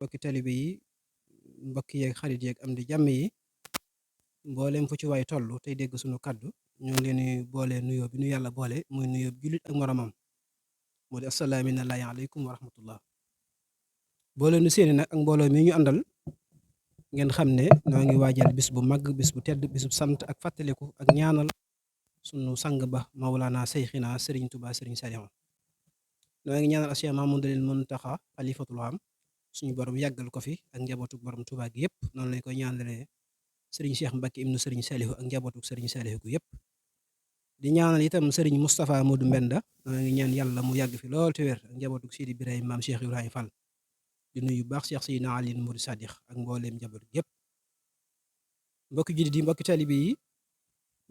mbokki talibe yi mbokk yeeg xarit yeeg am di jàmm yi mboolem fu ci waay toll tey dégg sunu kaddu ñu ngi leen di boole nuyoo bi nu yàlla boole muy nuyoo jullit ak moromam moo di assalaamu aleykum wa rahmatullah boole nu seeni nag ak mbooloo mi ñu àndal ngeen xam ne noo ngi waajal bis bu mag bis bu tedd bis bu sant ak fàttaliku ak ñaanal sunu sang ba mawlaana seyxina sëriñ Tuubaa sëriñ Saliou noo ngi ñaanal Cheikh Mahamadul Muntaxa xalifatul am suñu borom yàggal ko fi ak njabootu borom Tuubaa gi yëpp noonu lañ koy ñaanalee sëriñ Cheikh Mbacke ibnu sëriñ Saliou ak njabootu sëriñ Saliou gu yëpp di ñaanal itam sëriñ Moustapha Modou Mbenda noo ngi ñaan yàlla mu yàgg fi lool te wér ak njabootu Sidi Ibrahima maam Cheikh Ibrahima Fall di nuyu baax Cheikh Seydina Ali Mouride Sadikh ak mbooleem njaboot gi yëpp mbokki jullit yi mbokki talibe yi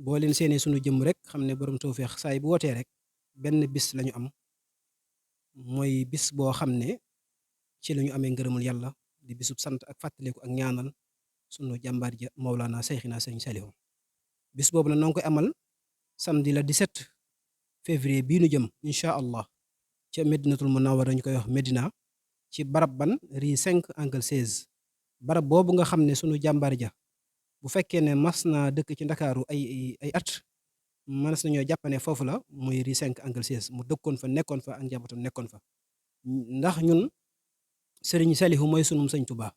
boo leen seenee sunu jëmm rek xam ne borom tawfeex saay bu wootee rek benn bis lañu am mooy bis boo xam ne ci lañu amee ngërëmul yàlla di bisub sant ak fàttaliku ak ñaanal sunu jàmbaar ja Mawlana Seyxina Sëriñ Saliou bis boobu nag noo ngi koy amal samedi la 17 février bii nu jëm incha allah ca Medinatul Munawwara ñu koy wax Medina ci barab ban rue 5 angle 16 barab boobu nga xam ne sunu jàmbaar ja bu fekkee ne mas naa dëkk ci ndakaaru ay at mas nañoo jàppane foofu la muy rue 5 angle 16 mu dëkkoon fa nekkoon fa ak njabootam nekkoon fa ndax ñun Sëriñ Saliou mooy sunum sëñ Tuubaa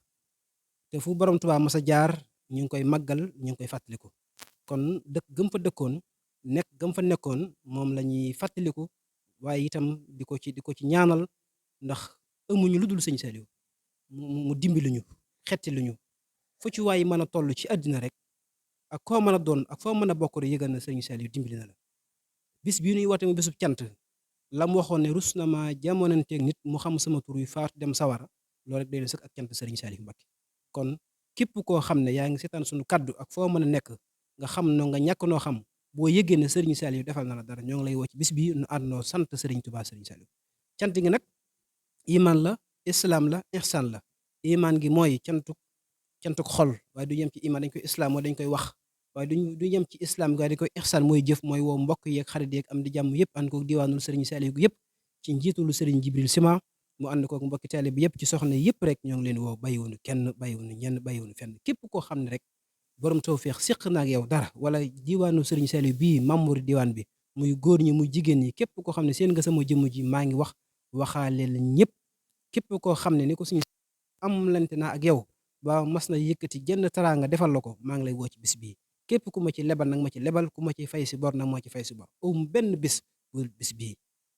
te fu borom Tuubaa mas a jaar ñu ngi koy màggal ñu ngi koy fàttaliku kon dëkk gëm fa dëkkoon nekk gëm fa nekkoon moom la ñuy fàttaliku waaye itam di ko ci ñaanal ndax amuñu lu dul sëñ Saliou mu dimbali ñu xetti lu ñu fu ci waay mën a toll ci àddina rek ak koo mën a doon ak foo mën a bokk rek yëgal na sëñ Saliou dimbali na la bis bii nuy woote mu bisub cant la mu waxoon ne rus na ma jamonanteeg nit mu xam sama tur yu faatu dem sawara loolu rek day na sëkk ak cant sëriñ Saliou Mbacké kon képp koo xam ne yaa ngi seetaan suñu kaddu ak foo mën a nekk nga xam noo nga ñàkk noo xam boo yëgee ne sëriñ Saliou defal na la dara ñoo ngi lay woo ci bis bii nu àndnoo sant sëriñ Tuubaa sëriñ Saliou cant gi nag iman la islaam la ihsaan la iman gi mooy cantuk xol waaye du yem ci iman dañ koy islaam mooy dañ koy wax waaye du yem ci islaam waaye dañ koy ihsaan mooy jëf mooy woo mbokk yeeg xarit yeeg am di jàmm yëpp ànd ko diwaanul sëriñ Saliou yëpp ci njiitulu sëriñ Jibril Sima mu ànd kook mbokki taalibe bi yëpp ci soxna yëpp rek ñoo ngi leen woo bàyyiwunu kenn bàyyiwunu ñenn bàyyiwunu fenn képp koo xam ne rek borom tawfeex séq na ak yow dara wala diwaanu sëriñ Saliou bii membre diwaan bi muy góor ñi muy jigéen ñi képp koo xam ne seen nga sama jëmm ji maa ngi wax waxaale la ñëpp képp koo xam ne ni ko suñu am lante naa ak yow ba mas na yëkkati jenn taraanga defal la ko maa ngi lay woo ci bis bii képp ku ma ci lebal nag ma ci lebal ku ma ci fay si bor nag moo ci fay si bor benn bis bu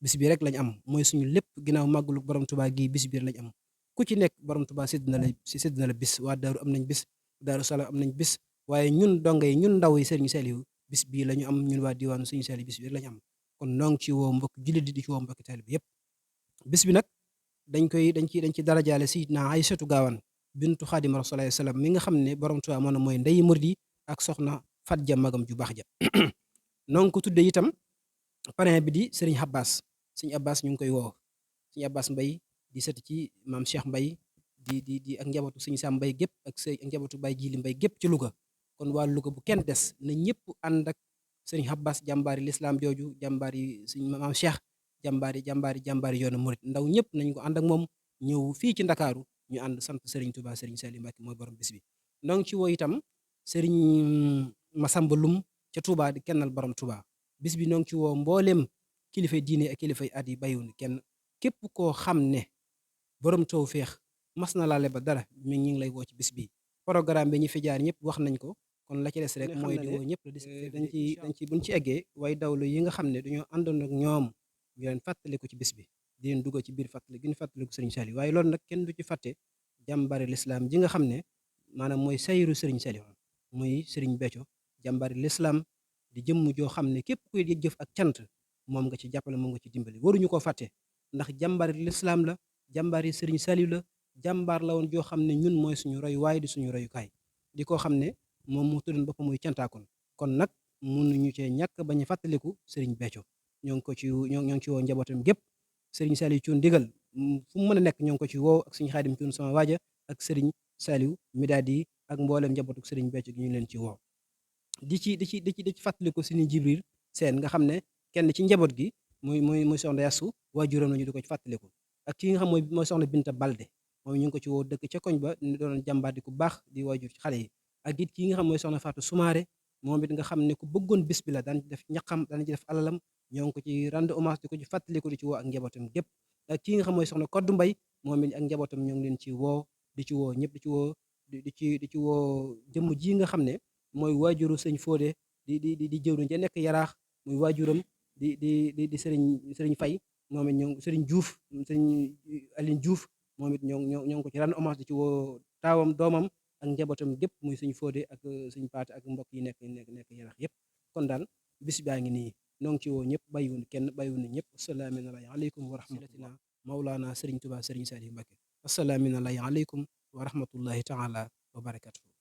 bis bii rek lañ am mooy suñu lépp ginnaaw màggalu borom Tuubaa gii bis bii rek lañ am ku ci nekk borom Tuubaa sédd na la bis waa daaru am nañ bis daaru salaam am nañ bis waaye ñun donga yi ñun ndaw yi sëriñ Saliou bis bii la ñu am ñun waa diwaanu sëriñ Saliou bis bii rek lañ am kon noo ngi ci woo mbokk jullit di ci woo mbokki taalibe bi yëpp bis bi nag dañ ci darajaale Sayyidina Aysatu Gaawaan bintu Xaadimu Rasuul salaam mi nga xam ne borom Tuubaa moo ne mooy ndeyi murid yi ak soxna Fat Ja magam ju baax ja noo ngi ko tuddee itam parrain bi di sëriñ Abbas ñu ngi koy woo sëriñ Abbas Mbay di sët ci maam Cheikh Mbay di ak njabootu sëriñ Sam Mbay gépp ak njabootu Baay Jili Mbay gépp ci Louga kon waa Louga bu kenn des na ñëpp ànd ak sëriñ Abbas jàmbaari lislaam jooju jàmbaari sëriñ maam Cheikh jàmbaari yoonu murid ndaw ñëpp nañ ko ànd ak moom ñëw fii ci Ndakaaru ñu ànd sant sëriñ Tuubaa sëriñ Saliou Mbacké mooy borom bis bi noo ngi ci woo itam sëriñ Masamba Lum ca Touba di kennal borom Touba bis bi noo ngi ci woo mbooleem kilifay diine ak kilifay at yi bàyyiwuñu kenn képp koo xam ne borom tawfeex mas na laale ba dara mi ngi lay woo ci bis bi programme bi ñi fi jaar ñëpp wax nañ ko kon la ci des rek mooy di woo ñëpp buñ ci eggee way dawlu yi nga xam ne dañoo àndoon ak ñoom ñu leen fàttaliku ci bis bi di leen dugg ci biir fàttali gi ñu fàttaliku sëriñ Saliou waaye loolu nag kenn du ci fàtte jàmbari lislaam ji nga xam ne maanaam mooy sayru sëriñ Saliou muy sëriñ Béthio jàmbari lislaam di jëmm joo xam ne képp kuy jëf ak cant moom nga ci jàppale moom nga ci dimbali waruñu ko fàtte ndax jàmbari lislaam la jàmbari sëriñ Saliou la jàmbaar la woon joo xam ne ñun mooy suñu roy waaye di suñu royukaay di ko xam ne moom mu tuddoon boppam muy cantaakoon kon nag mënuñu cee ñàkk bañ a fàttaliku sëriñ Béthio ñoo ngi ci woo njabootam gépp sëriñ Saliou Thioune digal fu mu mën a nekk ñoo ngi ko ci woo ak sëriñ Xaadim Thioune sama waaja ak sëriñ Saliou Midadi ak mboolem njabootu sëriñ Béthio gi ñu leen ci woo di ci fàttaliku sëriñ Jibril Seen nga xam ne kenn ci njaboot gi muy soxna Yasu waajuram nañu di ko ci fàttaliku ak ki nga xam mooy soxna Binta Balde moom ñu ngi ko ci woo dëkk ca koñ ba doon jàmbaar di ku baax di waajur ci xale yi ak it kii nga xam mooy soxna Fatou Soumaré moom it nga xam ne ku bëggoon bis bi la daan ci def ñaqam daan ci def alalam ñoo ngi ko ci rendre hommage di ko ci fàttaliku di ci woo ak njabootam gépp ak kii nga xam mooy soxna Koddu Mbay moom it ak njabootam ñoo ngi leen ci woo di ci woo ñëpp di ci woo jëmm ji nga xam ne mooy waajuru sëñ Fodé di jëwriñ ja nekk yaraax muy waajuram di sëriñ Fay moom it ñoo sëriñ Diouf sëriñ Aline Diouf moom it ñoo ngi ko ci rendre hommage di ci woo taawam doomam ak njabootam gépp muy sëñ Fodé ak sëñ Paate ak mbokk yi nekk yaraax yëpp kon daal bis baa ngi nii noo ngi ci woo ñëpp bàyyiwuñu kenn bàyyiwuñu ñëpp assalaamu aleykum wa rahmatullah Mawlaana Sëriñ Tuubaa Sëriñ Saaliw Mbàkke assalaamu aleykum wa rahmatullahi taala wa barakatuh